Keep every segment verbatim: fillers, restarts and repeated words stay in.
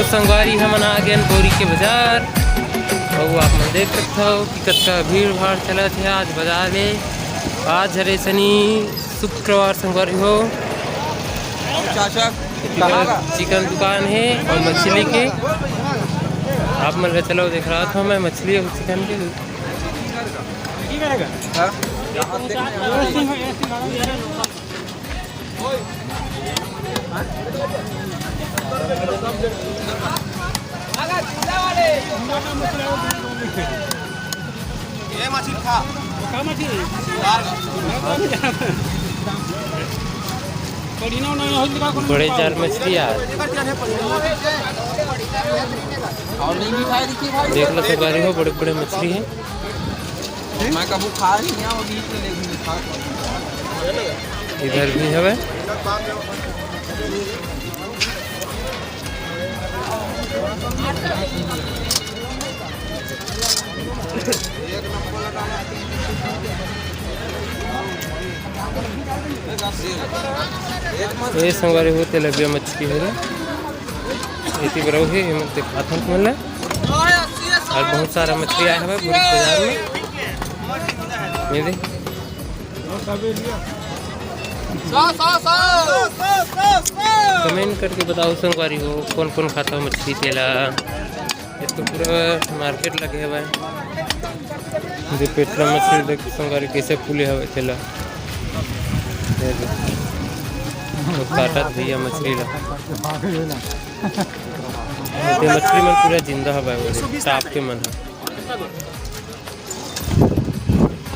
संगवारी, हमन आ गेन बोरी के बाजार। अउ आप मन देख सकथव कि कतका भीड़ भाड़ चलत हे आज बाजार में। आज हरे शनि, शुक्रवार संगवारी हो। चिकन दुकान हे अउ मछली के। आप मन ला चलो देखाथंव मैं मछली अउ चिकन के। बड़े जार मछली यार। देख लो संगवारी हो, बड़े बड़े मछली हे। मैं कभू खा ही नहीं हूँ, अभी तो लेकिन खा। इधर भी हवे। ये संगवारी हो, तेलबिया मछली हरे। एती बरऊ हे, एमन देखाथन तुमन ला। अउ बहुत सारा मछली आए हवे बोरी के बाजार में। ये दे। कमेंट करके बताओ संगवारी हो, कौन कौन खाता मछली तेला। ये तो पूरा मार्केट लगे हवे। जे पेटला मछली देख संगवारी कैसे फूले हवे तेला। ये दे। वो काटत भैया मछली ला। ये मछली मन पूरा जिंदा हवे, वो दे, टाप के मन ह।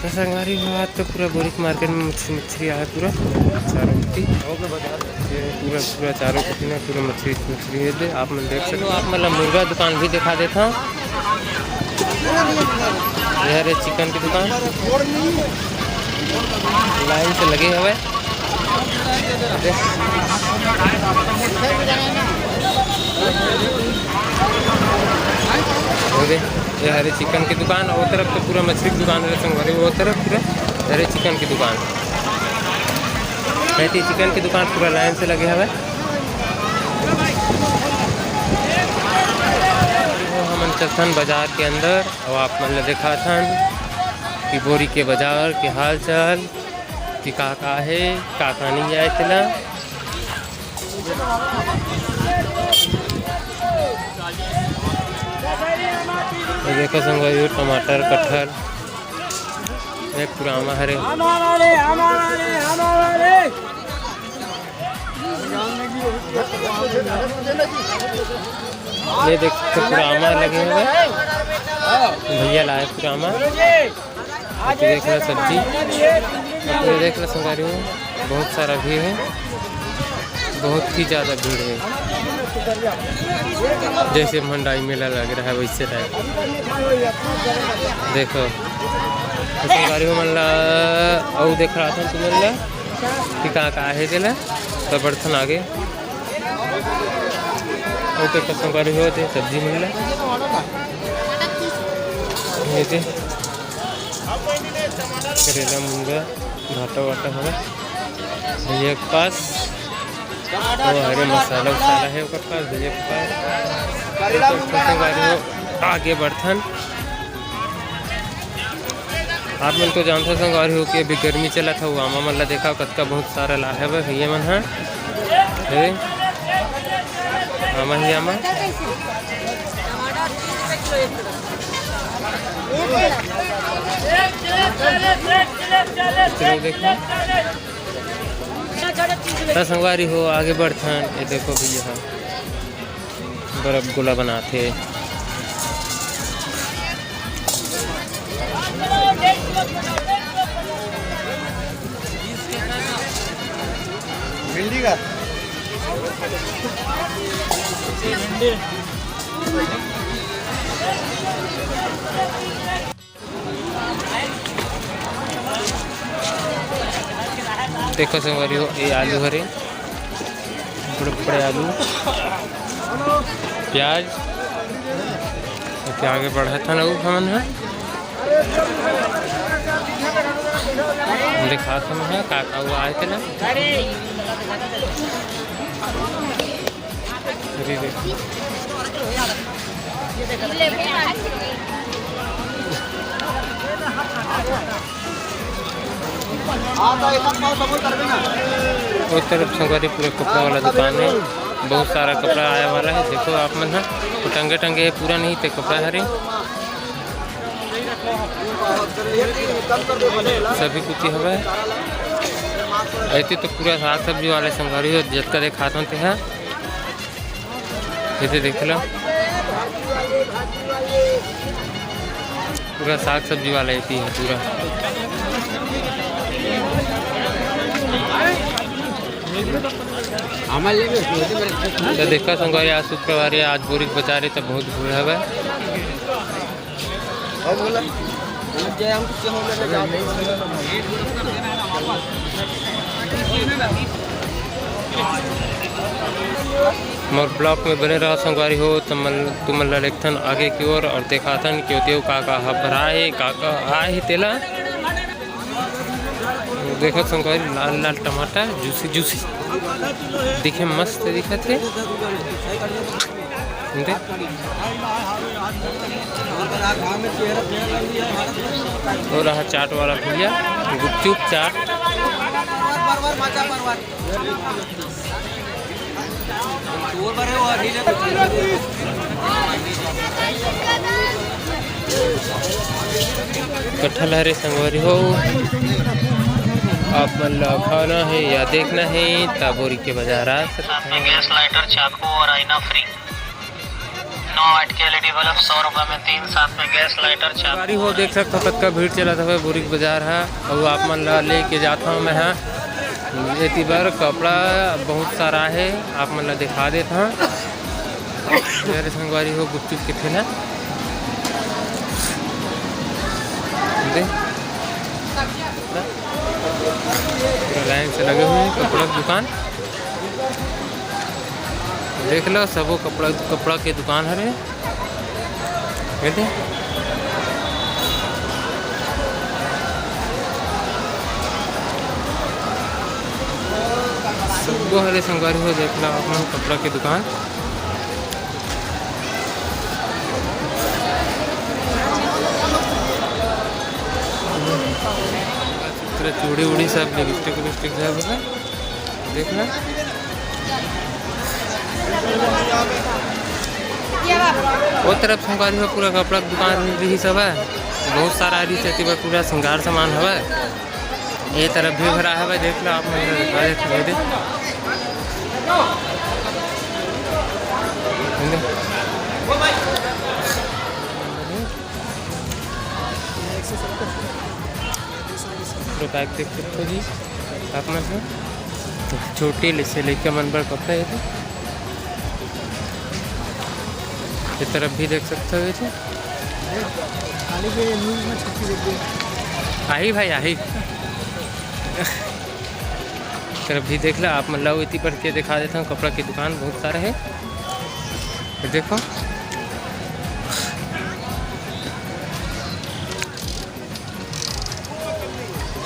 तो संगवारी हो, आज तो पूरा बोरी के मार्केट में मछली, मछली आए पूरा चारों कोती। ये पूरा, पूरा चारों कोती ना पूरा मछली, मछली हे दे। आप मन देख सकते हो, आप मन ला मुर्गा दुकान भी दिखा देता हूँ। ये हरे चिकन की दुकान, लाइन से लगे हवे। ये हरे चिकन की दुकान, वो तरफ तो पूरा मछली की दुकान हे संगवारी, वो तरफ पूरा हरे चिकन की दुकान। एती चिकन की दुकान पूरा लाइन से लगे हवे। हमन चलथन बाजार के अंदर, अउ आप मन ला देखाथन कि बोरी के बाजार के हाल चाल। कि का का हे, का का नइ आए तेला। ये देखो संगवारी, टमाटर, कटहल, एक पुरामा हरे। ये देख, पुरामा लगे हुए, भैया लाए पुरामा। ये देख लो सब्जी, ये देख लो संगवारी हो, बहुत सारा भीड़ है, बहुत ही ज़्यादा भीड़ है, जैसे मंडाई मेला लग रहा है वैसे टाइप। देखो तो संगवारी हो मन ला, अउ देखाथन तुमन ला कि का का हे तेला, तो बढ़थन आगे। अउ तो संगवारी हो, ते सब्जी मन ला, ये दे करेला, मुनगा, भाटा वाटा हवे भैया के पास। वो हरे मसाला उसाला हे ओकर पास, भैया के पास। तो संगवारी हो, आगे बढ़थन। आप मन तो जानथव संगवारी हो कि अभी गर्मी चलत हे, आमा मन ला देखा, कतका बहुत सारा लाहे हवे भैया मन ह। हे, आमा ही आमा। चलो देखो। त संगवारी हो, आगे बढ़थन। ये देखो भैया ह बर्फ गोला बनाथे। भिंडी का? देखो संगवारी हो, ये आलू हरे, बड़े बड़े आलू, प्याज। ओके, आगे बढ़त हन अउ हमन ह दिखात हन ह का का हुआ आए तेला। अरे देखो। उस तरफ संगवारी पूरा कपड़ा वाला दुकान है, बहुत सारा कपड़ा आए वाला है। देखो आप मन ह, वो टंगे टंगे है, पूरा नहीं ते कपड़ा हरे, सभी कुती हवे। ऐसे तो पूरा साग सब्जी वाले संगवारी हो, जतका देखात हों तेहा। ये तो देख लो, पूरा साग सब्जी वाला एती है पूरा। तो देखा संगवारी, आज शुक्रवार है, आज बोरी के बाजार है, तो बहुत भीड़ हवे। मोर vlog में बने रहा संगवारी हो, तुमन, तुमन ला लेगथन आगे की ओर और देखाथन कि ओती का का ह भराए हे, का का आए हे तेला। देखो संगवारी, लाल लाल टमाटर juicy juicy दिखे, मस्त दिखत हे। दे। और रहा चाट वाला भैया, गुपचुप चाट। कटहल हरे संगवारी हो, आप मन ला खाना है या देखना है, त बोरी के बाजार आ सकते हैं। गैस लाइटर, चाकू और आईना फ्री। नौ वाट के एलईडी बल्ब सौ रुपए में तीन, साथ में गैस लाइटर, चाकू। संगवारी हो, देख सकत हो कतका भीड़ चलत हवे बोरी के बाजार ह। अउ आप मन ला लेके जात हव मैं ह। एती बर कपड़ा बहुत सारा हे, आप मन ला दिखा देत हव। मेरे संगवारी हो, गुपचुप के ठेला दे, पूरा लाइन से लगे हुए हैं कपड़ा के दुकान। देख लो, सबो कपड़ा, कपड़ा के दुकान हरे। ये दे। सबो हरे संगवारी हो, देख लो आप मन कपड़ा के दुकान। पूरा चूड़ी उड़ी सब, लिपस्टिक विपस्टिक सब है। देखना। वो तरफ संगवारी हो पूरा कपड़ा के दुकान रही सब है, बहुत सारा रही से पूरा श्रृंगार सामान हवे। ये तरफ भी भरा हवे, देख लो आप मन, देख लो, देख। पूरा बैग देख सकते हो जी आप मन ह, छोटे ले से लइका मन बर कपड़ा हे। ये तरफ भी देख सकते हो जी। आही भाई, आही। तरफ भी देख ला, आप मन ला एती बढ़ के दिखा देता हूँ, कपड़ा की दुकान बहुत सारे है। ये देखो,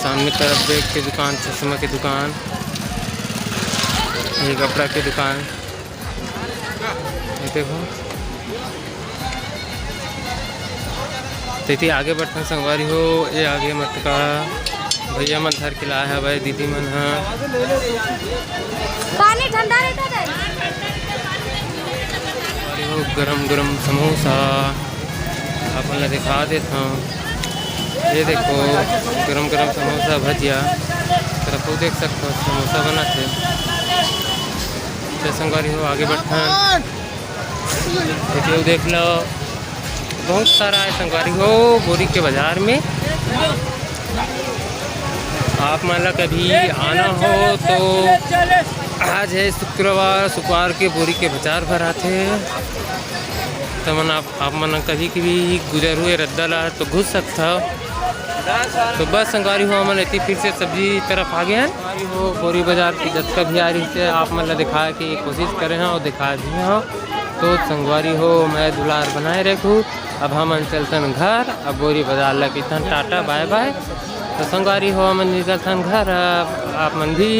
सामने तरफ बैग की दुकान, चश्मा की दुकान, ये कपड़ा की दुकान, ये देखो। तेती आगे बढ़थन संगवारी हो, ये आगे मटका भैया मन धर के लाए हवय, दीदी मन ह। पानी ठंडा रहता है। अरे हो, गरम गरम समोसा आप मन ला दिखा देत हव। ये देखो, गरम गरम समोसा, भजिया, तरफ देख सकते हो, समोसा बनाते। तो संगवारी हो, आगे बढ़थन। वीडियो देख लो, बहुत सारा है संगवारी हो बोरी के बाजार में। आप मन ला कभी आना हो तो आज है शुक्रवार, शुक्रवार के बोरी के बाजार भराथे। तो मन आप, आप मन कभी कभी गुजर हुए रद्दा ला तो घुस सकता हो। तो बस संगवारी हो, हमन एती फिर से सब्जी तरफ आ गए हैं। संगवारी हो, बोरी बाजार की जतका भी आ रही है, आप मन ला दिखाए की कोशिश करे हैं और दिखा भी हैं। तो संगवारी हो, मैं दुलार बनाए रखू। अब हमन चलतन घर, अब बोरी बाजार ला कहिथन टाटा बाय बाय। तो संगवारी हो, हमन निकलथन घर। अब आप मन भी